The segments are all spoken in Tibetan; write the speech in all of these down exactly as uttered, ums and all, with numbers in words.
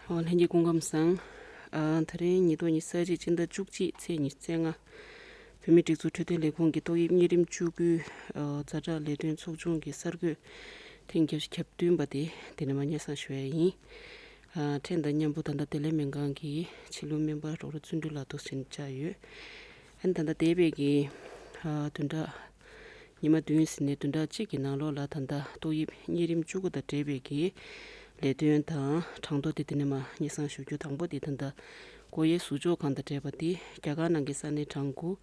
ཨོ། ལྷན་རྒྱས་སྐུ་ཁམས་བཟང་། ཨ། ད་རིང་ཉིས་སྟོང་ཉི་ཤུ་རྩ་གཅིག་སྤྱི་ཟླ་བཅུ་གཅིག་ཚེས་ཉི་ཤུ་རྩ་ལྔ། བོད་མིའི་སྒྲིག་འཛུགས་འཕྲོད་བསྟེན་ལས་ཁུངས་ཀྱི་ཏོག་དབྱིབས་གཉན་རིམས་བཅུ་དགུའི་ཨ་ཛ་དྲག་ལས་དོན་ཚོགས་ཆུང་གི་གསར་འགོད་ཐེངས་བརྒྱ་བཅུ་གྱ་བདུན་པ་དེ་འདི་ནས་མར་སྙན་སེང་ཞུ་ཡ་ཡིན། ཨ། ཕྲན་དང་མཉམ་པོ་ད་ལྟ་བདེ་ལེགས་སྨན་ཁང་གི་ཕྱི་ལུགས་སྨན་པ་རོགས་རོ་བརྩོན་འགྲུས་ལགས་འདུག་སེ་བཅར་ཡོད། ཨ་ནི་ད་ལྟ་འདས་པའི་གི་ཨ་བདུན་ཕྲག་ཉི་མ་བདུན་ཟིན་ནས་བདུན་ཕྲག་གཅིག་གི་ནང་ལོགས་ལ་ད་ལྟ་ཏོག་དབྱིབས་གཉན་རིམས་བཅུ་དགུ་དང་འབྲེལ་བའི་གི་ལས་དོན་དང་གྲངས་ཐོ་དེ་དེ་ནས་མར་སྙན་སེང་ཞུ་རྒྱུ། དང་པོ་དེ་ད་ལྟ་སྒོ་དབྱེ་ཟུར་འཇོག་ཁང་དང་འབྲེལ་བ་དེ་རྒྱ་གར་ནང་གི་ས་གནས་གྲངས་དགུ།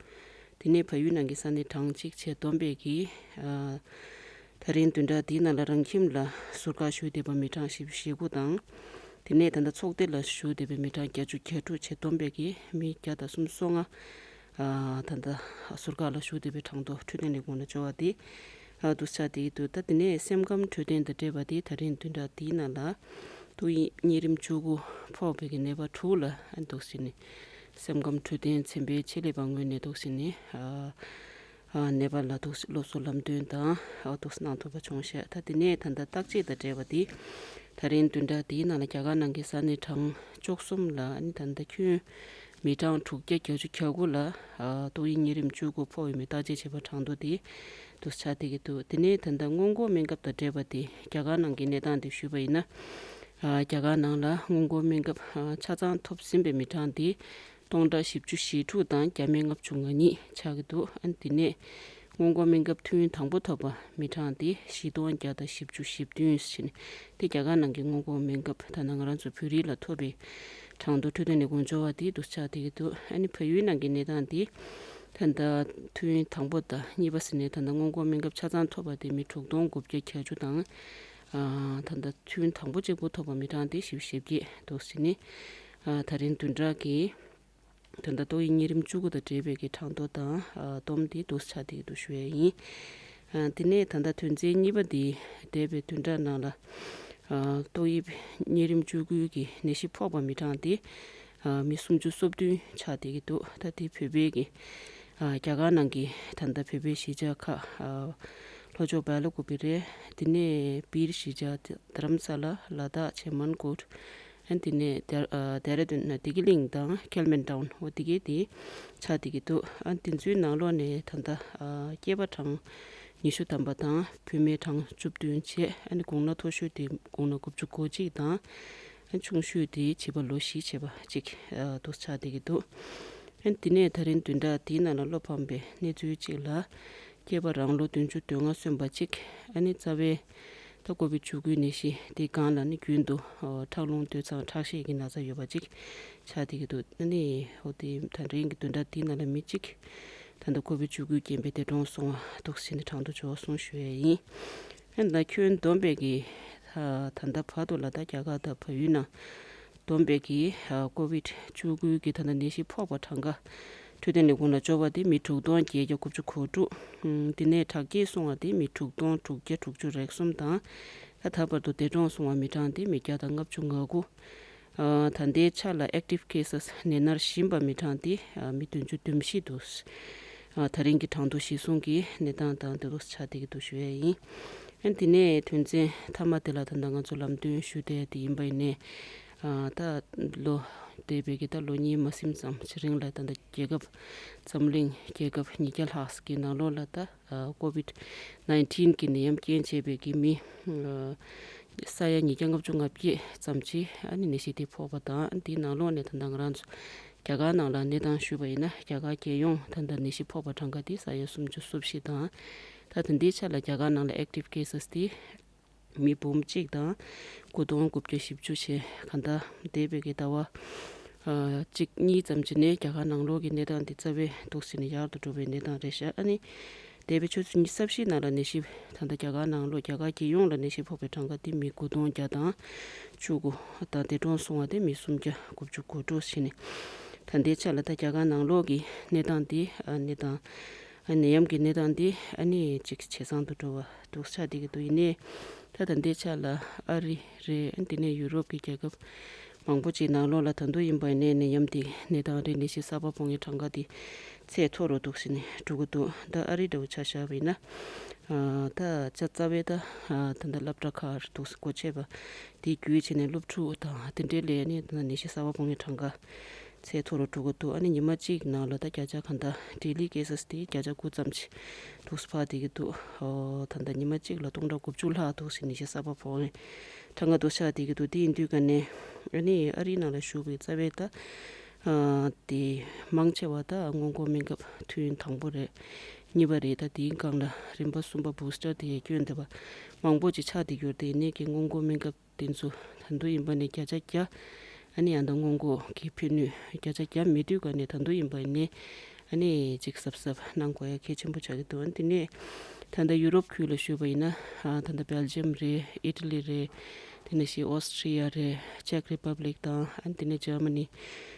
དེ་ནས་བལ་ཡུལ་ནང་གི་ས་གནས་གྲངས་གཅིག་བྱས་བསྡོམས་པའི་གི་ཨ་ད་རིང་བདུན་ཕྲག་འདིའི་ནང་ལ་རང་ཁྱིམ་ལ་ཟུར་བཀག་ཞུས་བསྡད་པ་མི་གྲངས་བཞི་བཅུ་ཞེ་དགུ་དང་། དེ་ནས་ད་ལྟ་ཚོགས་སྡེ་ལ་ཞུགས་བསྡད་པའི་མི་གྲངས་བརྒྱད་ཅུ་གྱ་དྲུག་བྱས་བསྡོམས་པའི་གི་མི་བརྒྱ་དང་སུམ་ཅུ་སོ་ལྔ། ཨ། ད་ལྟ་ཟུར་བཀག་ལ་ཞུགས་བསྡད་པའི་གྲངས་ཐོ་འཕྲོད་བསྟེན་ལས་ཁུངས་ལ་འབྱོར་བ་དེ་ཨ་འདུག་སེ་ཆགས་བསྡད་ཀྱི་འདུག་ད་དེ་ནས་སེམས་ཁམས་འཕྲོད་བསྟེན་དང་འབྲེལ་བ་དེ་ད་རིང་བདུན་ཕྲག་འདིའི་ནང་ལ་ཏོག་དབྱིབས་གཉན་རིམས་བཅུ་དགུ་ཕོག་པའི་གི་ནད་པ་དྲུག་ལ་ཨ་འདུག་སེ་ནས་སེམས་ཁམས་འཕྲོད་བསྟེན་ཚན་པའི་ཆེད་ལས་པ་ངོས་ནས་འདུག་སེ་ནས་ཨ། ཨ། ནད་པ་ལ་འདུག་སེ་སློབ་གསོ་ལམ་སྟོན་དང་ཨ་འདུག་སེ་གནང་ཐུབ་པ་བྱུང་ཤག་ད་དེ་ནས་ད་ལྟ་བརྟག་དཔྱད་དང་འབྲེལ་བ་དེ་ད་རིང་བདུན་ཕྲག་འདིའི་ནང་ལ་རྒྱ་གར་ནང་གི་ས་གནས་གྲངས་བཅུ་གསུམ་ལ་ཨ་ནི་ད་ལྟ་ཁྱོན་མི་གྲངས་དྲུག་བརྒྱ་བརྒྱད་ཅུ་གྱ་དགུ་ལ་ཨ་ཏོག་དབྱིབས་གཉན་རིམས་བཅུ་དགུ་ཕོག་ཡོད་མེད་བརྟག་དཔྱད་བྱས་པ་གྲངས་ཐོ་དེ་འདུག་སེ་ཆགས་བསྡད་ཀྱི་འདུག་དེ་ནས་ད་ལྟ་སྔོན་འགོག་སྨན་ཁབ་དང་འབྲེལ་བ་དེ་རྒྱ་གར་ནང་གི་གནས་སྟངས་དེ་ཞུས་པ་ཡིན་ན། ཨ། རྒྱ་གར་ནང་ལ་སྔོན་འགོག་སྨན་ཁབ་ཨ་ཆ་ཚང་ཐོབ་ཟིན་པའི་མི་གྲངས་དེ་སྟོང་ཕྲག་བཞི་བཅུ་ཞེ་དྲུག་དང་བརྒྱ་མེད་ལྔ་བཅུ་ང་གཉིས་ཆགས་ཀྱི་འདུག་ཨ་ནི་དེ་ནས་སྔོན་འགོག་སྨན་ཁབ་ཐུན་དང་པོ་ཐོབ་པ་མི་གྲངས་དེ་བཞི་སྟོང་བརྒྱ་དང་བཞི་བཅུ་ཞེ་བདུན་ཕྱིན། དེ་རྒྱ་གར་ནང་གི་སྔོན་འགོག་སྨན་ཁབ་ད་ནང་ང་རང་ཚོ་བོད་རིགས་ལ་ཐོབ་པའི་གྲངས་ཐོ་འཕྲོད་བསྟེན་ལས་ཁུངས་འབྱོར་བ་དེ་འདུག་སེ་ཆགས་བསྡད་ཀྱི་འདུག་ཨ་ནི་བལ་ཡུལ་ནང་གི་གནས་སྟངས་དེ་ད་ལྟ་ཐུན་དང་པོ་དང་གཉིས་པ་ཟེར་ནས་ད་ལྟ་སྔོན་འགོག་སྨན་ཁབ་ཆ་ཚང་ཐོབ་པ་དེ་མི་དྲུག་སྟོང་དགུ་བརྒྱ་གྱ་བཅུ་དང་། ཨ། ད་ལྟ་ཐུན་དང་པོ་གཅིག་པོ་ཐོབ་པ་མི་གྲངས་དེ་བཞི་བཅུ་ཞེ་བརྒྱད་འདུག་ཟེར་ནས། ཨ། ད་རིང་བདུན་ཕྲག་གི་ད་ལྟ་ཏོག་དབྱིབས་གཉན་རིམས་བཅུ་དགུ་དང་འབྲེལ་བའི་གི་གྲངས་ཐོ་དང་ཨ་བསྡོམས་ཏེ་འདུག་སེ་ཆགས་བསྡད་ཀྱི་འདུག་ཞུ་ཡ་ཡིན། ཨ། དེ་ནས་ད་ལྟ་དོན་ཚན་གཉིས་པ་དེ་འདས་པའི་བདུན་ཕྲག་ནང་ལ་ཨ་ཏོག་དབྱིབས་གཉན་རིམས་བཅུ་དགུའི་གི་ནད་གཞི་ཕོག་པ་མི་གྲངས་དེ་ཨ་མི་སུམ་ཅུ་སོ་བདུན་ཆགས་བསྡད་ཀྱི་འདུག་ད་དེ་བོད་པའི་གི་ཨ་རྒྱ་གར་ནང་གི་ད་ལྟ་བོད་པའི་གཞིས་ཆགས་ཁག་ཨ་ལྷོ་ཕྱོགས་སྦེལ་ཀོབ་རེད། དེ་ནས་སྦིར་གཞིས་ཆགས་དྷ་རམ་ས་ལ། ལ་དྭགས་ཆེ་མོན་གྷོ། ཨ་དེ་ནས་ཌེ་ཨ་ཌེ་ར་ལྡུན་ན་དེ་གི་གླིང་དང་ཁེལ་མན་ཊའུན་འོ་དེ་གི་དེ་ཆགས་བསྡད་ཀྱི་འདུག་ཨ་དེ་ཚོའི་ནང་ལོགས་ནས་ད་ལྟ་ཨ་སྐྱེས་པ་གྲངས་ཉི་ཤུ་ཐམ་པ་དང་བུད་མེད་གྲངས་བཅུ་བདུན་བྱས། ཨ་ནི་དགུང་ན་མཐོ་ཤོས་དེ་དགུང་ན་དགུ་བཅུ་གོ་གཅིག་དང་། ཨ་ཆུང་ཤོས་དེ་བྱིས་པ་ལོ་བཞི་བྱས་པ་གཅིག་ཨ་འདུག་ཆགས་བསྡད་ཀྱི་འདུག་ཨ་དེ་ནས་ད་རིང་བདུན་ཕྲག་དེའི་ནང་ལ་བློ་ཕམ་པའི་གནས་ཚུལ་གཅིག་ལ། སྐྱེས་པ་རང་ལོ་བདུན་ཅུ་དོན་ལྔ་སོན་པ་གཅིག་ཨ་ནི་རྩ་བའི་ད་ཀོ་བིད་བཅུ་དགུའི་ནད་གཞི་དེ་སྒང་ལ་ནི་རྒྱུན་དུ་ཨ་ཁྲག་རླུང་སྟོད་འཚངས་ཁྲག་ཤེད་ཀྱི་ན་ཚ་ཡོད་པ་གཅིག་ཆགས་བསྡད་ཀྱི་འདུག་ཨ་ནི་འོ་དེ་ད་རིང་གི་བདུན་ཕྲག་དེའི་ནང་ལ་མི་གཅིག་ད་ལྟ་ཀོ་བིད་བཅུ་དགུའི་རྐྱེན་པས་འདས་གྲོངས་སོང་བ་འདུག་ཟེར་ནས་གྲངས་ཐོ་འབྱོར་སོང་ཞུ་ཡས་ཡིན། ཨ་ནི་ད་ཁྱོན་བསྡོམས་པའི་གི་ད་ད་ལྟ་བར་དུ་ལ་ད་རྒྱ་གར་དང་བལ་ཡུལ་ནང་བསྡོམས་པའི་གི་ཨ་ཀོ་བིད་བཅུ་དགུ་གི་ད་ལྟ་ནད་གཞི་ཕོག་པ་གྲངས་ཀ་འཕྲོད་བསྟེན་ལས་ཁུངས་ལ་འབྱོར་བ་དེ་མི་དྲུག་སྟོང་བརྒྱད་བརྒྱ་དགུ་བཅུ་གོ་དྲུག་ཨུམ། དེ་ནས་དྲག་སྐྱེད་སོང་བ་དེ་མི་དྲུག་སྟོང་དྲུག་བརྒྱ་དྲུག་ཅུ་རེ་གསུམ་དང་། ད་ད་བར་དུ་འདས་གྲོངས་སོང་བ་མི་གྲངས་དེ་མི་བརྒྱ་དང་ལྔ་བཅུ་ང་དགུ། ཨ་ད་ལྟའི་ཆ་ལ་ཨེག་ཊིབ་ཁེ་སི་ནད་མནར་བཞིན་པ་མི་གྲངས་དེ་ཨ་མི་བདུན་ཅུ་དོན་བཞི་འདུག་ཨ་ད་རིང་གི་གྲངས་ཐོ་གཞིར་བཟུང་གི་གནས་སྟངས་དང་དེ་ཚོ་ཆགས་བསྡད་ཀྱི་འདུག་ཞུ་ཡས་ཡིན། ཨ་དེ་ནས་དོན་ཚན་མཐའ་མ་དེ་ལ་ད་ལྟ་ང་ཚོ་ལམ་སྟོན་ཞུ་བསྡད་དེ་ཡིན་པ་ཡིན་ནའི། ཨ་ད་ལོ་འདས་པའི་གི་ད་ལོ་གཉིས་མ་ཟིན་ཙམ་ཅིག་རིང་ལ་ད་ལྟ་རྒྱལ་ཁབ་འཛམ་གླིང་རྒྱལ་ཁབ་ཉིས་བརྒྱ་ལྷག་གི་ནང་ལོགས་ལ་ད་ཨ་ཀོ་བིད་ནའིན་ཊིན་གི་ནད་ཡམས་རྐྱེན་བྱས་པའི་གི་མི་ཨ་ས་ཡ་ཉིས་བརྒྱ་ལྔ་བཅུ་ང་བརྒྱད་ཙམ་ཅིག་ཨ་ནི་ནད་གཞི་དེ་ཕོག་པ་དང་། དེའི་ནང་ལོགས་ནས་ད་ལྟ་ང་རང་ཚོ་རྒྱ་གར་ནང་ལ་གནས་སྟངས་ཞུས་པ་ཡིན་ན། རྒྱ་གར་རྒྱལ་ཡོངས་ད་ལྟ་ནད་གཞི་ཕོག་པ་གྲངས་ཀ་དེ་ས་ཡ་སུམ་ཅུ་སོ་བཞི་དང་། ད་ད་ལྟའི་ཆ་ལ་རྒྱ་གར་ནང་ལ་ཨེག་ཊིབ་ཁེ་སི་དེ་མི་འབུམ་གཅིག་དང་དགུ་སྟོང་དགུ་བརྒྱ་བཞི་བཅུ་བྱས། གང་ལྟར་འདས་པའི་གི་ཟླ་བ་ཨ་གཅིག་གཉིས་ཙམ་གྱི་ནས་རྒྱ་གར་ནང་ལོགས་ཀྱི་གནས་སྟངས་འདི་རྩ་བའི་འདུག་ཟེར་ནས་ཡག་ཏུ་འགྲོ་བའི་གནས་སྟངས་རེད་ཤག་ཨ་ནི་འདས་པའི་ཆུ་ཚོད་ཉི་ཤུ་རྩ་བཞི་ནང་ལ་ནད་གཞི་ད་ལྟ་རྒྱ་གར་ནང་ལོགས་རྒྱ་གར་རྒྱལ་ཡོངས་ལ་ནད་གཞི་ཕོག་པའི་གྲངས་ཀ་འདི་མི་དགུ་སྟོང་བརྒྱ་དང་བཅུ་དགུ་དང་། འདས་གྲོངས་སོང་བ་དེ་མི་སུམ་བརྒྱ་དགུ་བཅུ་གོ་དྲུག་ཕྱིན་ནས། ད་ལྟའི་ཆ་ལ་ད་རྒྱ་གར་ནང་ལོགས་ཀྱི་གནས་སྟངས་འདི་ཨ་གནས་སྟངས་ཨ་ནད་ཡམས་ཀྱི་གནས་སྟངས་འདི་ཨ་ནི་ཅིག་ཇེ་བཟང་དུ་འགྲོ་བ་འདུག་ཆགས་བསྡད་ཀྱི་འདུག་ཡིན་ནའི་ད་ད་ལྟའི་ཆ་ལ་ཨ་རི་རེད། དེ་ནས་ཡུ་རོབ་ཀྱི་རྒྱལ་ཁབ་མང་པོ་ཅིག་ནང་ལོགས་ལ་ད་དུང་ཡིན་པ་ཡིན་ནའི་ནད་ཡམས་དེ་གནས་སྟངས་རེད། ནད་གཞི་གསར་པ་སྤོ་མཁན་གྲངས་ཀ་དེ་ཚད་མཐོ་རུ་འདུག་ཟེར་ནས་འགྲོ་གི་འདུག་ད་ཨ་རི་འདྲ་བོ་ཆ་བཞག་པ་ཡིན་ན། ད་ཅ་རྩ་བའི་ད་ད་ལྟ་སློབ་གྲྭ་ཁག་འདུག་སྒོ་ཕྱེ་བ་དེ་བརྒྱུད་བྱས་ནས་སློབ་ཕྲུག་དང་དེ་འདྲའི་ལས་ནི་ད་ནད་གཞི་གསར་པ་ཕོག་མཁན་གྲངས་ཀ་ཚད་མཐོ་རུ་འགྲོ་གི་འདུག་ཨ་ནི་ཉི་མ་གཅིག་ནང་ལ་ད་བརྒྱ་ཆ་གང་ལྟར་daily cases དེ་བརྒྱ་ཆ་དགུ་ཙམ་ཅིག་འདུག་སེ་འཕར་བསྡད་ཀྱི་འདུག་ཨོ་ད་ལྟ་ཉི་མ་གཅིག་ལ་སྟོང་ཕྲག་དགུ་བཅུ་ལྷག་འདུག་སེ་ནད་གཞི་གསར་པ་ཕོག་མཁན་གྲངས་ཀ་འདུག་ཆགས་བསྡད་ཀྱི་འདུག་དེ་ཡིན་དུས་ཀ་ནས་ཨ་ནི་ཨ་རིའི་ནང་ལ་བཞུགས་པའི་རྩ་བའི་ད་དེ་མང་ཆེ་བ་ད་སྔོན་འགོག་སྨན་ཁབ་ཐུན་དང་པོ་རེད། གཉིས་པ་རེད། ད་དེའི་སྒང་ལ་རིམ་པ་གསུམ་པ་booster དེ་སྐྱོན་བསྡད་པ་མང་པོ་ཅིག་ཆགས་བསྡད་ཡོད་དེ་ནས་ཀྱི་སྔོན་འགོག་སྨན་ཁབ་དེ་ཚོ་ད་དུང་ཡིན་པ་ནས་བརྒྱ་ཆ་བརྒྱ་ཨ་ནི་ཡང་ད་སྔོན་འགོག་གི་ཕན་ནུས་བརྒྱ་ཆ་བརྒྱ་མེད་དུས་ཀ་ནས་ད་དུང་ཡིན་པ་ནས་ཨ་ནི་ཅིག་གཟབ་གཟབ་གནང་དགོས་ཡ་གལ་ཆེན་པོ་ཆགས་ཀྱི་འདུག་ཨ་ནི་དེ་ནས་ད་ལྟ་ཡུ་རོབ་ཁུལ་ལ་ཞུས་པ་ཡིན་ན་ཨ་ད་ལྟ་Belgium རེད། Italy རེད། དེ་ནས་ཤི་Austria རེད། Czech Republic དང་ཨ་ནི་དེ་ནས་Germany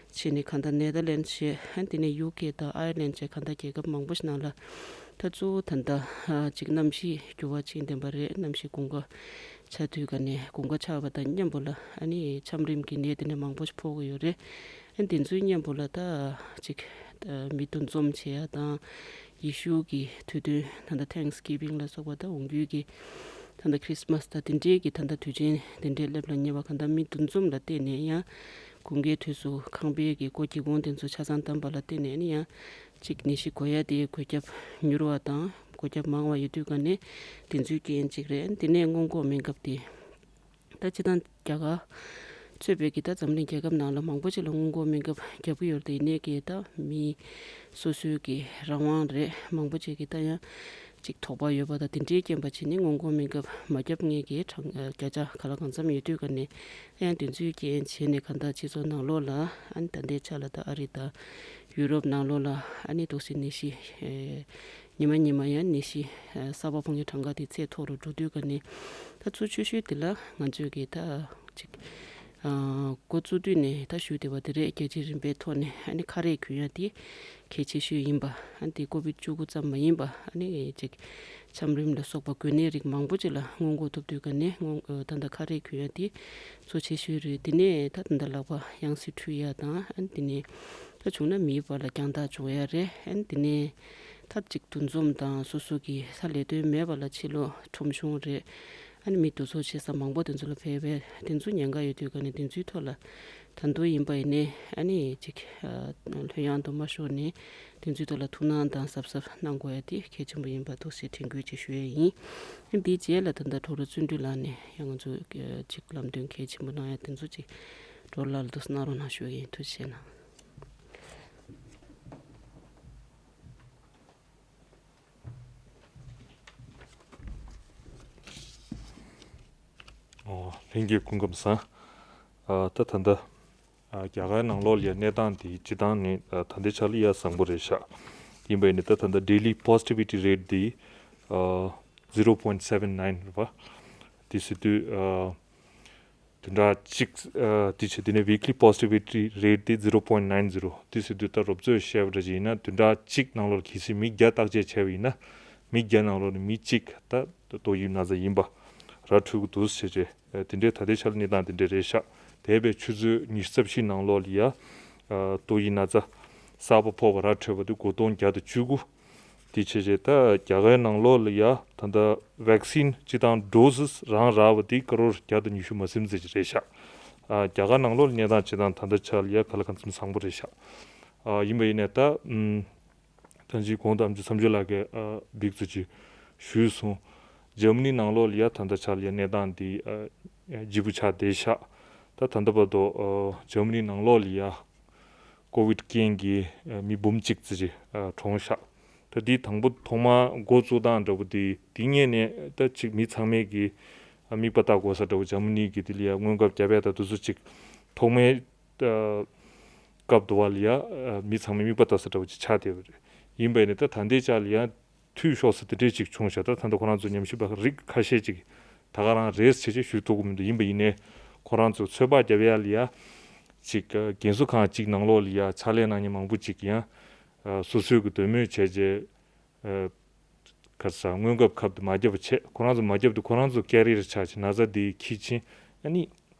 བྱས་ནས་གང་ལྟར་Netherlands བྱས་ཨ་ནི་དེ་ནས་ཡུ་ཀེ་དང་Ireland བྱས་གང་ལྟར་རྒྱལ་ཁབ་མང་པོ་ཞིག་ནང་ལ་ད་གཙོ་བོ་ད་ལྟ་ཨ་ཅིག་གནམ་གཤིས་འགྱུར་བ་ཕྱིན་བསྡད་པ་རེད། གནམ་གཤིས་དགུན་ཁ་ཆགས་དུས་ཀ་ནས་དགུན་ཁ་ཆགས་པ་དང་མཉམ་པོ་ལ་ཨ་ནི་ཆམ་རིམས་ཀྱི་ནད་དེ་ནས་མང་པོ་ཞིག་ཕོག་གི་ཡོད་རེད། ཨ་ནི་དེ་ཚོའི་མཉམ་པོ་ལ་ད་ཅིག་ཨ་མི་འདུ་འཛོམས་བྱེད་ཡ་དང་ཡེ་ཤུ་གི་དུས་སྟོན་ད་ལྟ་Thanksgiving ལ་སོགས་པ་ད་འོང་རྒྱུའི་གི་ད་ལྟ་Christmas དང་དེ་འདྲའི་གི་ད་ལྟ་དུས་ཆེན་དེ་འདྲའི་སླེབས་ལ་ཉེ་བ་གང་ལྟར་མི་འདུ་འཛོམས་ལ་བརྟེན་ནས་ཡང་དགུན་ཁའི་དུས་སུ་ཁང་པའི་གི་སྒོ་སྒྱེ་གོང་དེ་ཚོ་ཆ་ཚང་བསྡམས་པ་ལ་བརྟེན་ནས་ནི་ཡང་ཅིག་ནད་གཞི་འགོས་ཡ་དེའི་འགོས་ཁྱབ་མྱུར་བ་དང་འགོས་ཁྱབ་མང་བ་ཡོད་དུས་ཀ་ནས་དེ་ཚོའི་རྐྱེན་ཅིག་རེད། དེ་ནས་སྔོན་འགོག་སྨན་ཁབ་དེ་ད་སྤྱིར་བཏང་རྒྱ་གར་གཙོས་པའི་གི་ད་འཛམ་གླིང་རྒྱལ་ཁབ་ནང་ལ་མང་པོ་ཅིག་ལ་སྔོན་འགོག་སྨན་ཁབ་རྒྱག་གི་ཡོད་རེད། དེ་ནས་གི་ད་མི་སོ་སོའི་གི་རང་དབང་རེད། མང་པོ་ཅིག་གི་ད་ཡང་ཅིག་དོགས་པ་ཡོད་པ་དང་དེ་འདྲའི་རྐྱེན་པ་བྱས་ནས་སྔོན་འགོག་སྨན་ཁབ་མ་བརྒྱབ་མཁན་གྱི་གྲངས་ཨ་བརྒྱ་ཆ་ག་ལ་གང་འཚམ་ཡོད་དུས་ཀ་ནས་ཡང་དེ་ཚོའི་རྐྱེན་བྱས་ནས་གང་ལྟར་སྤྱི་ཚོགས་ནང་ལོགས་ལ་ཨ་ནི་ད་ལྟའི་ཆ་ལ་ད་ཨ་རི་དང་ཡུ་རོབ་ནང་ལོགས་ལ་ཨ་ནི་དུག་སེལ་ནད་གཞི་ཨེ་ཉི་མ་ཉི་མ་ཡང་ནད་གཞི་ཨེ་གསར་པ་ཕོག་མཁན་གྲངས་ཀ་དེ་ཚད་མཐོ་རུ་འགྲོ་དུས་ཀ་ནས་ད་གཙོ་ཆེ་ཤོས་དེ་ལ་ང་ཚོས་གི་ད་ཅིག་ཨ་འགོ་བཙུགས་དུས་ནས་ད་ཞུས་བསྡད་པ་དེ་རེད། རྒྱལ་སྤྱིའི་རིམ་པའི་ཐོག་ནས་ཨ་ནི་ཁ་རས་གྱོན་ཡ་དེ་གལ་ཆེ་ཤོས་ཡིན་པ། ཨ་ནི་དེ་ཀོ་བིད་བཅུ་དགུ་ཙམ་མ་ཡིན་པ་ཨ་ནི་ཅིག་ཆམ་རིམས་ལ་སོགས་པ་འགོས་ནད་རིགས་མང་པོ་ཅིག་ལ་སྔོན་འགོག་ཐུབ་དུས་ཀ་ནས་སྔོན་ཨ་ད་ལྟ་ཁ་རས་གྱོན་ཡ་དེ་གཙོ་ཆེ་ཤོས་རེད། དེ་ནས་ད་ད་ལྟ་ལག་པ་ཡང་སེ་འཁྲུད་ཡ་དང་ཨ་ནི་དེ་ནས་ད་བྱུང་ན་མིའི་བར་ལ་རྒྱང་ཐག་འཇོག་ཡ་རེད། ཨ་ནི་དེ་ནས་ད་ཅིག་འདུ་འཛོམས་དང་སོ་སོ་གི་ད་ལས་དོན་མེད་པ་ལ་ཕྱི་ལོགས་ཁྲོམ་གཞུང་རེད། ཨ་ནི་མི་འདུ་ཚོགས་ཆེ་ས་མང་པོ་དེ་ཚོ་ལ་ཕེབས་པས་དེ་ཚོ་ཉེན་ཁ་ཡོད་དུས་ཀ་ནས་དེ་ཚོའི་ཐོག་ལ་ད་དུང་ཡིན་པ་ཡིན་ནའི་ཨ་ནི་ཅིག་ལྷོད་ཡངས་དུ་མ་ཤོར་ནས་དེ་ཚོའི་ཐོག་ལ་ཐུགས་སྣང་དང་གཟབ་གཟབ་གནང་དགོས་ཡ་དེ་གལ་ཆེན་པོ་ཡིན་པ་འདུག་ཟེར་དྲན་སྐུལ་ཅིག་ཞུ་ཡ་ཡིན། ཨ་ནི་དེའི་རྗེས་ལ་ད་ལྟ་གྲོགས་རོགས་བརྩོན་འགྲུས་ལགས་ནས་ཡང་ང་ཚོ་ཅིག་ལམ་སྟོན་གལ་ཆེན་པོ་གནང་ཡ་དེ་ཚོ་ཅིག་གྲོགས་ལགས་ལ་འདུག་སེ་གནང་རོགས་གནང་ཞུ་ཡ་ཡིན། ཐུགས་རྗེ་ཆེ་གནང་། ཨོ། ལྷན་རྒྱས་སྐུ་ཁམས་བཟང་། ཨ་ད་ད་ལྟ་ཨ་རྒྱ་གར་ནང་ལོགས་ལ་ཡ་གནས་སྟངས་དེ་སྤྱིར་བཏང་ནི་ཨ་ད་ལྟའི་ཆ་ལ་ཡ་བཟང་པོ་རེད་ཤག་ཡིན་པ་ཡིན་ནའི་ད་ད་ལྟ་daily positivity rate དེ་ཨ་zero point seven nine རེད་པ། དེ་ཟེར་དུས་ཨ་བདུན་ཕྲག་གཅིག་ཨ་དེ་བྱས་དེ་ནས་weekly positivity rate དེ་zero point nine zero དེ་ཟེར་དུས་ད་རོབ་ཙམ་བཤད་པ་འདྲ་ཅིག་ཡིན་ན་བདུན་ཕྲག་གཅིག་ནང་ལོགས་ལ་གལ་སྲིད་མི་བརྒྱ་བརྟག་དཔྱད་བྱས་པ་ཡིན་ན་མི་བརྒྱ་ནང་ལོགས་ནས་མི་གཅིག་ད་ཏོག་དབྱིབས་ན་ཚ་ཡིན་པ་ར་འཕྲོད་ཀྱི་འདུག་ཟེར་བྱས་དེ་འདྲའི་ད་ལྟའི་ཆ་ལ་གནས་སྟངས་དེ་འདྲ་རེད་ཤག་དེ་བས་ཆུ་ཚོད་ཉི་ཤུ་རྩ་བཞི་ནང་ལོགས་ལ་ཡ་ཨ་ཏོག་དབྱིབས་ན་ཚ་གསར་པ་ཕོག་པ་ར་འཕྲོད་པ་དེ་དགུ་སྟོང་བརྒྱ་དང་བཅུ་དགུ་དེ་བྱས་བྱས་ད་རྒྱ་གར་ནང་ལོགས་ལ་ཡ་ད་ལྟ་vaccine སྤྱི་བཏང་doses རང་རག་པ་དེ་ཀ་རོར་བརྒྱ་དང་ཉི་ཤུ་མ་ཟིན་ཙམ་ཅིག་རེད་ཤག་ཨ་རྒྱ་གར་ནང་ལོགས་ལ་གནས་སྟངས་སྤྱི་བཏང་ད་ལྟ་ཆ་ལ་ཡ་ག་ལ་གང་འཚམ་བཟང་པོ་རེད་ཤག་ཨ་ཡིན་པ་ཡིན་ནའི་ད་ཨམ་ད་ཅི་གོང་དུ་ཨམ་ཅོག་མཚམས་སྦྱོར་ལགས་ཀྱིས་ཨ་འབིགས་ཚུལ་ཅིག་ཞུས་སོང་། འཇར་མ་ནི་ནང་ལོགས་ལ་ཡ་ད་ལྟ་ཆ་ལ་ཡ་གནས་སྟངས་འདི་ཨ་ལྗིད་པོ་ཆགས་བསྡད་ཤག་ད་ད་ལྟ་བར་དུ་ཨ་འཇར་མ་ནི་ནང་ལོགས་ལ་ཡ་ཀོ་བིད་རྐྱེན་གྱིས་ཨ་མི་འབུམ་གཅིག་ཙམ་ཅིག་ཨ་གྲོངས་ཤག་ད་འདི་དང་པོ་ཐོག་མར་འགོ་བཙུགས་སྟངས་འདྲ་པོ་འདི་འདི་སྔོན་ནས་ད་ཅིག་མི་ཚང་མས་ཀྱི་ཨ་མིག་པ་བལྟ་དགོས་ས་འདྲ་པོ་འཇར་མ་ནི་གི་འདི་ལ་ཡ་སྔོན་སྐབས་རྒྱ་བལ་དང་དེ་ཚོ་ཅིག་ཐོག་མའི་ཨ་སྐབས་དུ་བ་ལ་ཡ་ཨ་མི་ཚང་མས་མིག་པ་བལྟ་ས་འདྲ་པོ་ཅིག་ཆགས་བསྡད་པ་རེད། ཡིན་པ་ཡིན་ནའི་ད་ད་ལྟའི་ཆ་ལ་ཡ་འཐུས་ཤོར་ས་དེ་འདྲས་ཅིག་བྱུང་ཤག་ད་ད་ལྟ་ཁོ་རང་ཚོ་ཉམས་ཞིབ་པ་རིགས་ཁ་ཤས་ཅིག་ད་ག་རང་རེད་ཟེར་ཅིག་ཞུ་ཐུབ་ཀྱི་མི་འདུག་ཡིན་པ་ཡིན་ནའི་ཁོ་རང་ཚོ་ཚོད་དཔག་རྒྱབ་ཡ་ལ་ཡ་ཅིག་རྒན་གསོ་ཁང་ཅིག་ནང་ལོགས་ལ་ཡ་ཕྱག་ལས་གནང་མཁན་མང་པོ་ཅིག་ཡང་སོ་སོའི་གི་འདོད་མོས་བྱས་རྗེས་ག་རེ་ཟ་སྔོན་ཁབ་ཁབ་དེ་མ་བརྒྱབ་པ་བྱས། ཁོ་རང་ཚོ་མ་བརྒྱབ་དུས་ཁོ་རང་ཚོ་ཀེ་རི་ཡར་ཆགས་ཀྱི་ན་ཚ་དེ་འཁྱེར་ཕྱིན་ཨ་ནི་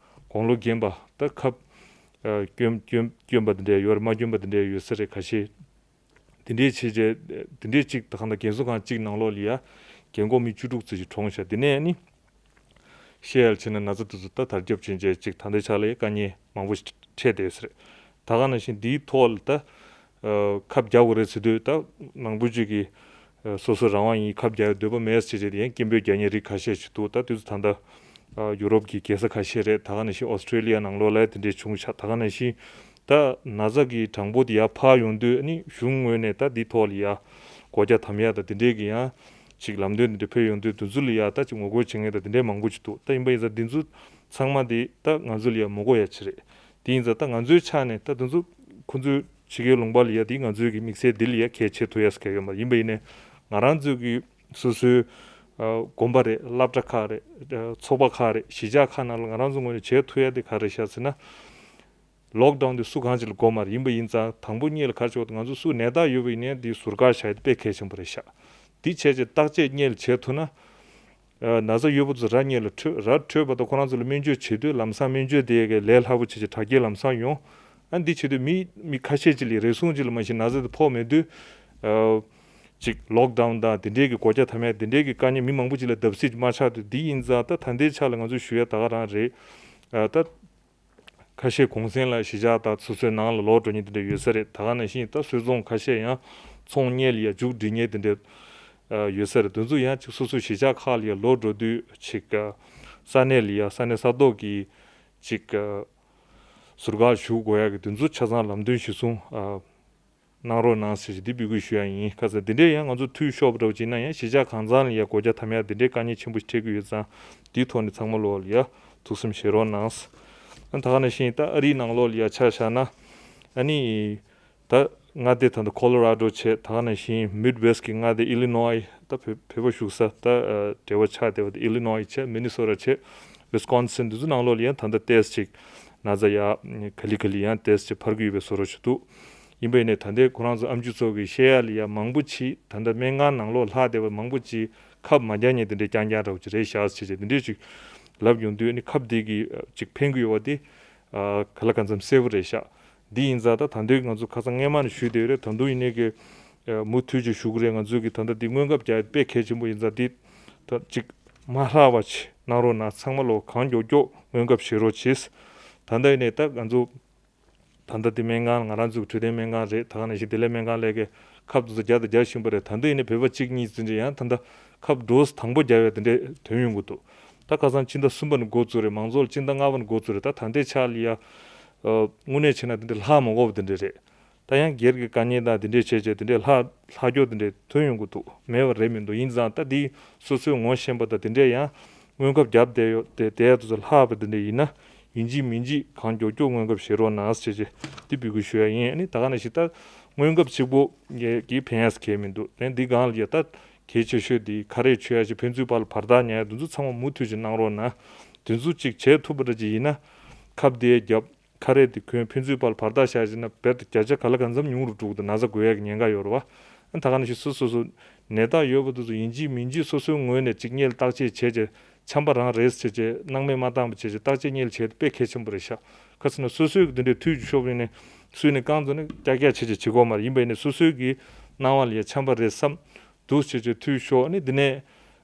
དགུང་ལོ་རྒན་པ་ད་ཁབ་སྐྱོན་སྐྱོན་སྐྱོན་པ་དེ་འདྲ་ཡོད་རེད། མ་སྐྱོན་པ་དེ་འདྲ་ཡོད་ས་རེད། ཁ་ཤས་དེ་འདྲའི་བྱས་རྗེས་དེ་འདྲའི་གཅིག་ད་གང་ལྟར་རྒན་གསོ་ཁང་གཅིག་ནང་ལོགས་ལ་ཡ་ རྒན་འཁོགས་མི་བཅུ་དྲུག་ཙམ་ཞིག་གྲོངས་ཤག་དེ་ནས་ནི་བཤད་ཡ་ལ་བྱས་ན་ན་ཚ་དེ་ཚོ་ད་དར་ཁྱབ་ཕྱིན་བྱས་ཅིག་ད་ལྟའི་ཆ་ལ་དཀའ་ངལ་མང་པོ་ཞིག་འཕྲད་བསྡད་ཡོད་ས་རེད། ད་ག་ནང་བཞིན་འདིའི་ཐོག་ལ་ད་ཁབ་རྒྱག་དགོས་རེད་ཟེར་དུས་ད་མང་པོ་ཅིག་གིས་སོ་སོའི་རང་དབང་ཡིན་ཁབ་རྒྱག་ཡ་འདོད་པ་མེད་ཟེར་བྱས་ཏེ་ཡང་སྐད་འབོད་རྒྱག་མཁན་རིགས་ཁ་ཤས་ཤིག་འདུག་ད་དུས་ཚོད་ད་ལྟ་ཡུ་རོབ་ཀྱི་རྒྱལ་ས་ཁ་ཤས་རེད། ད་ག་ནང་བཞིན་ཨོ་སི་ཀྲེ་ལི་ཡ་ནང་ལོགས་ལ་དེ་འདྲས་བྱུང་ཤག་ད་ག་ནང་བཞིན་ད་ན་ཚ་གི་གྲངས་འབོར་དེ་ཡར་འཕར་ཡོང་དུས་ཨ་ནི་གཞུང་ངོས་ནས་ད་འདི་ཐོག་ལ་ཡ་སྒོ་རྒྱ་དམ་ཡ་ད་དེ་འདྲས་ཀྱི་ཡང་ཅིག་ལམ་སྟོན་དེ་འདྲས་ཕེབས་ཡོང་དུས་དེ་ཚོ་ལ་ཡ་ད་ཅིག་ངོ་རྒོལ་བྱེད་མཁན་ད་དེ་འདྲས་མང་པོ་ཅིག་འདུག་ད་ཡིན་པ་ཡིན་ཙང་འདི་ཚོ་ཚང་མ་དེ་ད་ང་ཚོ་ལ་ཡ་མི་དགོས་ཡ་ཅིག་རེད། དེ་ཡིན་ཙང་ད་ང་ཚོའི་ཆ་ནས་ད་དེ་ཚོ་ཁོ་ཚོའི་ཕྱི་རྒྱལ་ལུང་པ་ལ་ཡ་དེ་ང་ཚོའི་གི་དམིགས་བསལ་འདི་ལ་ཡ་གལ་ཆེ་ཐུབ་ཡ་ཟེར་མཁན་ཡོད་མ་རེད། ཡིན་པ་ཡིན་ནའི་ང་རང་ཚོའི་གི་སོ་སོའི་ཨ་དགོན་པ་རེད། སློབ་གྲྭ་ཁག་རེད། ཨ་ཚོགས་པ་ཁག་རེད། གཞིས་ཆགས་ཁག་ནང་ལ་ང་རང་ཚོ་ངོས་ནས་བྱེད་ཐུབ་ཡ་དེ་ག་རེ་ཤག་ཟེར་ན། ལོག་ཌའུན་དེ་སུ་གང་ཅིག་ལ་དགོས་མ་རེད། ཡིན་པ་ཡིན་ཙང་དང་པོ་ཉིད་ལ་ག་རེ་བྱེད་དགོས་ང་ཚོ་སུ་ནད་རྟགས་ཡོད་པ་ཡིན་ནའི་དེ་ཟུར་བཀག་བཞག་ཡ་དེ་དཔེ་གལ་ཆེན་པོ་རེད་ཤག་དེ་བྱས་རྗེས་བརྟག་དཔྱད་སྔོན་ལ་བྱེད་ཐུབ་ན། ཨ་ན་ཚ་ཡོད་པ་ཚོ་ར་སྔོན་ལ་འཕྲོད་ར་འཕྲོད་པ་དང་ཁོ་རང་ཚོ་ལ་སྨན་བཅོས་བྱེད་དུས་ལམ་སང་སྨན་བཅོས་དེ་གའི་ལས་སླ་པོ་བྱེད་ཅིག་དྲག་སྐྱེད་ལམ་སང་ཡོང་། ཨ་འདི་བྱེད་དུས་མི་མི་ཁ་ཤས་ཅིག་ལ་རེ་ཟུང་ཅིག་ལ་མ་གཞི་ན་ཚ་དེ་ཕོག་མེད་དུས། ཨ་ཅིག་ལོག་ཌའུན་དང་དེ་འདྲའི་གི་སྒོ་རྒྱ་དམ་ཡ་དེ་འདྲའི་གི་དཀའ་ངལ་མི་མང་པོ་ཅིག་ལ་བརྡབ་གསིག་མ་ཆགས་དུས་འདི་ཡིན་ཙང་ད་ད་ལྟའི་ཆ་ལ་ང་ཚོས་ཞུ་ཡ་ད་ག་རང་རེད། ཨ་ད་ཁ་ཤས་གུང་སེང་ལ་གཞིས་ཆགས་དང་སོ་སོའི་ནང་ལ་ལོག་འགྲོ་མཁན་དེ་འདྲ་ཡོད་ས་རེད། ད་ག་ནང་བཞིན་ད་སུད་ཚོང་ཁ་ཤས་ཡང་ཚོང་གཉེར་ལ་ཡ་མཇུག་སྒྲིལ་མཁན་དེ་འདྲ་ཡོད་ས་རེད། དེ་ཚོ་ཡང་ཅིག་སོ་སོའི་གཞིས་ཆགས་ཁག་ལ་ཡ་ལོག་འགྲོ་དུས་ཅིག་ས་གནས་ལ་ཡ་ས་གནས་ས་ཐོག་གི་ཅིག་ཟུར་བཀག་ཞུ་དགོས་ཡ་གི་དེ་ཚོ་ཆ་ཚང་ལམ་སྟོན་གཞིར་བཟུང་གནང་རོགས་གནང་ཟེར་ཞིག་འདི་འབོད་སྐུལ་ཞུ་ཡ་ཡིན། ཁ་སང་འདི་འདྲས་ཡང་ང་ཚོ་འཐུས་ཤོར་བ་འདྲ་བོ་ཅིག་ན་ཡང་གཞིས་ཆགས་གང་ཚང་ལ་ཡ་སྒོ་རྒྱ་དམ་ཡ་འདི་འདྲས་དཀའ་ངལ་ཆེན་པོ་ཞིག་འཕྲད་ཀྱི་ཡོད་ཙང་འདིའི་ཐོག་ནས་ཚང་མ་ལོག་ལ་ཡ་ཐུགས་བསམ་བཞེས་རོགས་གནང་། ཨ་ད་ག་ནང་བཞིན་ད་ཨ་རིའི་ནང་ལོགས་ལ་ཡ་ཆ་བཞག་ན་ཨ་ནི་ད་མངའ་སྡེ་ད་ལྟ་ཁོ་ལོ་ར་ཌོ་བྱས། ད་ག་ནང་བཞིན་མིད་ཝེ་སི་ཊི་གི་མངའ་སྡེ་ཨི་ལི་ནོའི་ད་བོད་བོད་པ་བཞུགས་ས་ད་འབྲེལ་བ་ཆགས་བསྡད་པ་ད་ཨི་ལི་ནོའི་བྱས། མི་ནི་སོ་ཊ་བྱས། ཝི་སི་ཀོན་སིན་དེ་ཚོ་ནང་ལོགས་ལ་ཡང་ད་ལྟ་ཏེས་ཅིག་ན་ཚ་ཡ་ག་ལེ་ག་ལེ་ཡང་ཏེས་ཅིག་འཕར་གྱི་ཡོད་པའི་བཟོ་འདྲ་ཞིག་འདུག་ཡིན་པ་ཡིན་ནའི་ད་ལྟའི་ཁོ་རང་ཚོ་ཨམ་ཆི་ཚོ་གིས་བཤད་ཡ་ལ་ཡ་མང་པོ་ཅིག་ད་ལྟ་སྨན་ཁང་ནང་ལོགས་ལྷག་བསྡད་པ་མང་པོ་ཅིག་ཁབ་མ་རྒྱག་མཁན་དེ་འདྲའི་རྐྱང་རྐྱང་འདྲ་བོ་ཅིག་རེད་ཤག་ཟེར་བྱས་དེ་འདྲའི་ཅིག་ལབ་ཡོང་དུས་ཨ་ནི་ཁབ་དེ་གིས་ཅིག་ཕན་གྱི་ཡོད་པ་དེ་ག་ལ་གང་འཚམ་གསལ་པོ་རེད་ཤག་འདི་ཡིན་ཙང་ད་ད་འདོད་ང་ཚོ་ཁ་སང་སྔས་མ་ནས་ཞུས་བསྡད་ཡོད་རེད། ད་དུང་ཡིན་ནའི་གི་མུ་མཐུད་ཅིག་ཞུ་གི་རེད། ང་ཚོས་གི་ད་ལྟ་འདི་སྔོན་ཁབ་རྒྱག་ཡ་དཔེ་གལ་ཆེན་པོ་ཡིན་ཙང་འདི་ད་ཅིག་མ་ལྷག་པ་ཅིག་གནང་རོགས་གནང་། ཚང་མ་ལོ་གང་མགྱོགས་མགྱོགས་སྔོན་ཁབ་བྱེད་རོགས་གྱིས། ད་ལྟ་ཡིན་ནའི་ད་ང་ཚོ་ད་ལྟ་འདི་སྨན་ཁང་ང་རང་ཚོའི་འཕྲོད་བསྟེན་སྨན་ཁང་རེད། ད་ག་ནང་བཞིན་བདེ་ལེགས་སྨན་ཁང་ལས་ཀའི་ཁབ་དེ་ཚོ་རྒྱག་དང་རྒྱག་བཞིན་པ་རེད། ད་ལྟ་ཡིན་ནའི་བོད་པ་གཅིག་གཉིས་ཙམ་ཅིག་ཡང་ད་ལྟ་ཁབ་ཌོ་སི་དང་པོ་རྒྱག་ཡ་དེ་འདྲས་ཐོན་ཡོང་གི་འདུག་ད་ཁ་སང་ཕྱི་ཟླ་གསུམ་པ་ནས་འགོ་བཙུགས་རེད། མང་ཚོགས་ལ་ཕྱི་ཟླ་ལྔ་པ་ནས་འགོ་བཙུགས་རེད། ད་ད་ལྟའི་ཆ་ལ་ཡ་དངོས་གནས་བྱས་ན་དེ་འདྲས་ལྷག་མ་དགོས་པ་དེ་འདྲས་རེད། ད་ཡང་སྒེར་གྱི་དཀའ་ངལ་དང་དེ་འདྲས་བྱས་བྱས་དེ་འདྲས་ལྷག་ལྷག་རྒྱུ་དེ་འདྲས་ཐོན་ཡོང་གི་འདུག་མེད་པ་རེད་མི་འདུག་ཡིན་ཙང་ད་འདི་སོ་སོའི་ངོ་ཤེས་པ་དང་དེ་འདྲས་ཡང་སྔོན་ཁབ་བརྒྱབ་བསྡད་ཡོད་དེ་དེ་ཡ་དེ་ཚོ་ལྷག་པ་དེ་འདྲས་ཡིན་ན་ཡིན་གཅིག་མིན་གཅིག་གང་མགྱོགས་མགྱོགས་སྔོན་ཁབ་བྱེད་རོགས་གནང་ཟེར་བྱས་འདི་འབོད་སྐུལ་ཞུ་ཡ་ཡིན། ཨ་ནི་ད་ག་ནང་བཞིན་ད་སྔོན་ཁབ་གཅིག་པོ་གིས་ཕན་ཡ་ཟེར་གང་ཡང་མི་འདུག་དེ་འདི་སྒང་ལ་ཡ་ད་གལ་ཆེ་ཤོས་འདི་ཁ་རས་མཆོད་ཡ་ཞིག་ཕན་ཚུན་བར་ལ་བར་ཐག་ཉར་ཡ་དེ་ཚོ་ཚང་མ་མུ་མཐུད་ཅིག་གནང་རོགས་གནང་། དེ་ཚོ་གཅིག་བྱེད་ཐུབ་པ་འདྲ་ཅིག་ཡིན་ན་ཁབ་དེ་བརྒྱབ། ཁ་རས་དེ་གོན། ཕན་ཚུན་བར་བར་ཐག་བཞག་བྱས་ན་རྦད་དེ་བརྒྱ་ཆ་ག་ལ་གང་འཚམ་ཉུང་རུ་འགྲོ་གི་འདུག་ན་ཚ་འགོས་ཡག་གི་ཉེན་ཁ་ཡོད་རེད་བ། ཨ་ད་ག་ནང་བཞིན་སོ་སོ་སོ་ནད་རྟགས་ཡོད་པ་དེ་ཚོ་ཡིན་གཅིག་མིན་གཅིག་སོ་སོའི་ངོས་ནས་གཅིག་སྔོན་ལ་བརྟག་དཔྱད་བྱས་བྱས་ཆམ་པ་རང་རེད་ཟེར་བྱས་སྣང་མེད་མ་བཏང་བ་བྱས་བྱས་བརྟག་དཔྱད་སྔོན་ལ་བྱས་ཏེ་དཔེ་གལ་ཆེན་པོ་རེད་ཤག་ག་ཟེར་ན་སོ་སོའི་གི་དེ་འདྲའི་འཐུས་ཅིག་ཤོར་བ་ཡིན་ནའི་སུས་ནས་བཀང་འདུག་ན་ཀྱག་ཀྱག་བྱས་བྱས་བྱེད་དགོས་མ་རེད། ཡིན་པ་ཡིན་ནའི་སོ་སོའི་གི་སྣང་བ་ལ་ཡ་ཆམ་པ་རེད་བསམ། འདུག་བྱས་བྱས་འཐུས་ཤོར་ནི་འདི་ནས་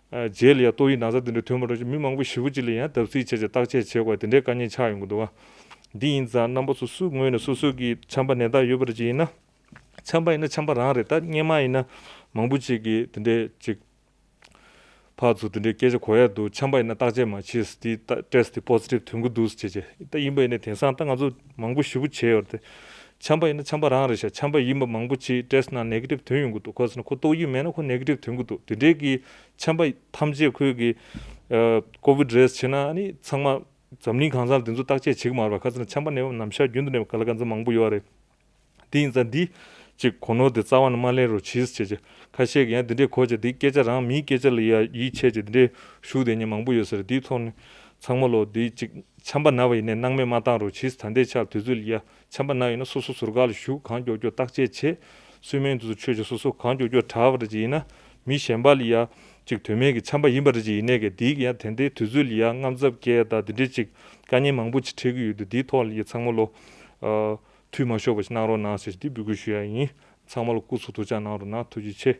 ཨ་རྗེས་ལ་ཡང་ཏོག་དབྱིབས་ན་ཚ་འདི་འདྲ་ཐོན་པ་འདྲ་ཞིག་མི་མང་པོ་ཞེ་པོ་ཅིག་ལ་ཡང་བརྡབ་གསིག་བྱས་བྱས་བརྟག་དཔྱད་བྱེད་དགོས་དེ་འདྲའི་དཀའ་ངལ་ཆགས་ཡོང་གི་འདུག་བ། འདི་ཡིན་ཙང་རྣམ་པ་ཚོ་སུ་ངོས་ནས་སོ་སོ་གི་ཆམ་པ་ནད་རྟགས་ཡོད་པ་འདྲ་ཅིག་ཡིན་ན། ཆམ་པ་ཡིན་ན་ཆམ་པ་རང་རེད། ད་སྔོན་མ་ཡིན་ན་མང་པོ་ཅིག་གིས་དེ་འདྲའི་ཅིག་ཕར་ཚུར་དེ་འདྲའི་སྐད་ཆ་གོ་ཡ་འདུག་ཆམ་པ་ཡིན་ན་བརྟག་དཔྱད་མ་བྱེད། དེ་ད་ཊེ་སི་ཊི་དེ་པོ་སི་ཊིབ་ཐོན་གི་འདུག་ཟེར་བྱས་བྱས། ད་ཡིན་པ་ཡིན་ན་དེང་སང་ད་ང་ཚོ་མང་པོ་ཞེ་པོ་བྱས་ཡོད་རེད་དེ། ཆམ་པ་ཡིན་ན་ཆམ་པ་རང་རེད་ཤག་ཆམ་པ་ཡིན་པ་མང་པོ་ཅིག་ཊེ་སི་ཊི་ནང་ནེ་གེ་ཊིབ་ཐོན་ཡོང་གི་འདུག་ག་ཟེར་ན་ཁོ་ཏོག་དབྱིབས་མེད་ན་ཁོ་ནེ་གེ་ཊིབ་ཐོན་གི་འདུག་དེ་འདྲའི་གི་ཆམ་པ་ཐམས་ཅད་ཁོས་གི་ཨ་ཀོ་བིཌ་རེད་བྱས་ན་ཨ་ནི་ཚང་མ་འཛམ་གླིང་གང་ས་ལ་དེ་ཚོ་བརྟག་དཔྱད་བྱེད་གི་མ་རེད་པ། ག་ཟེར་ན་ཆམ་པ་ནད་པ་ནམ་ཞག་རྒྱུན་དུ་ནད་པ་ག་ལ་ག་ཚོད་མང་པོ་ཡོད་རེད། དེ་ཡིན་ཙང་འདི་ཅིག་གོ་ནོར་དེ་རྩ་བ་ནས་མ་ལེན་རོགས་གྱིས་ཟེར་བྱས། ཁ་ཤས་ཀྱིས་ཡང་འདི་འདྲའི་གོ་བྱས་འདི་སྐད་ཆ་རང་མིའི་སྐད་ཆ་ལ་ཡ་ཡིད་ཆེས་བྱས་འདི་འདྲའི་ཞུགས་བསྡད་མཁན་མང་པོ་ཡོད་ས་རེད། འདིའི་ཐོག་ནས་ཚང་མ་ལོ་འདི་ཅིག་ཆམ་པ་ན་བ་ཡིན་ནའི་སྣང་མེད་མ་བཏང་རོགས་གྱིས། ད་ལྟའི་ཆར་དུས་ཚོད་ལ་ཡ་ཆམ་པ་ན་ཡོད་ན་སོ་སོ་ཟུར་བཀག་ལ་བཞུགས། གང་མགྱོགས་མགྱོགས་བརྟག་དཔྱད་བྱས། སུན་མན་དེ་ཚོ་མཆོད་བྱས་སོ་སོ་གང་མགྱོགས་མགྱོགས་དྲག་པ་འདྲ་ཅིག་ཡིན་ན་མི་གཞན་པ་ལ་ཡ་ཅིག་དོན་མེད་ཀྱི་ཆམ་པ་ཡིན་པ་འདྲ་ཅིག་ཡིན་ནའི་གི་འདི་གི་ཡང་དེ་འདྲའི་དུས་ཚོད་ལ་ཡ་དངངས་འཚབ་སྐྱེ་ད་འདི་འདྲའི་ཅིག་དཀའ་ངལ་མང་པོ་ཅིག་འཕྲད་ཀྱི་ཡོད་དུས་འདིའི་ཐོག་ལ་ཡ་ཚང་མ་ལོ་ཨ། འཐུས་མ་ཤོར་བ་ཞིག་གནང་རོགས་གནང་ཟེར་འདི་འབོད་སྐུལ་ཞུ་ཡ་ཡིན། ཚང་མ་ལ་སྐུ་གཟུགས་ཐུགས་ཅག་གནང་རོགས་གནང་། ཐུགས་རྗེ་ཆེ།